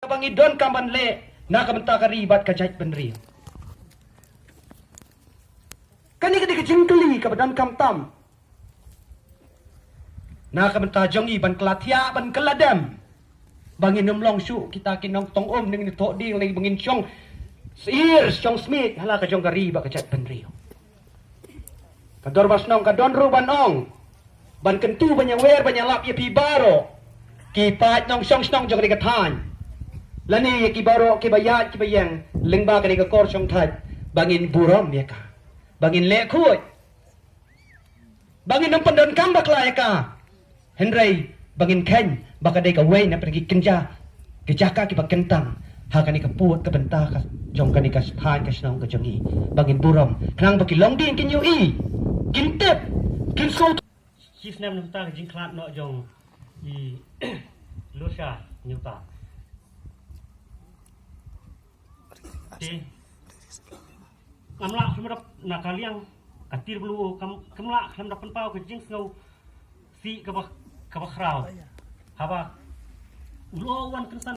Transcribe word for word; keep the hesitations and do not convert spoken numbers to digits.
ba ngi donkam ban leh na ka bynta ka ri bad ka jaitbynriew. Kane ka dei ka jingkylli kaba donkam tam na ka bynta jong ngi ban kylla thiah, ban kylla dem, ba ngin ym long shuh kita ki nongtong um, ngin thoh dieng lei, ba ngin shong syier shong smiej ha la ka jong ka ri bad ka jaitbynriew. Ka dorbar shnong ka don ruh ban ong, ban kyntu, ban ïawer, ban ïalap ïa phi baroh ki paid nongshong shnong jong kane ka thaiñ, lane ïa ki baroh kiba ïaid kiba ïeng lyngba kane ka kor shongthait, ba ngin burom ïa ka, ba ngin leh khuid, ba ngin ym pyndonkam bakla ïa ka, hynrei ba ngin kheiñ ba ka dei kawei na pdeng ki kynja ki jaka kiba kyntang ha kane ka pud ka bynta ka jong kane ka thaiñ ka shnong ka jong ngi, ba ngin burom khnang ba ki longdien kin ïohi, kin tip, kin sngewthuh. Shi snem na ka bynta ka jingkhlad noh jong i Lusha Nyuta. Te ngam lah khlem da, na ka liang ka tir blu, kam, kam lah khlem da pynpaw ka jingsngewsih kaba, kaba khraw haba u la wan kynsan.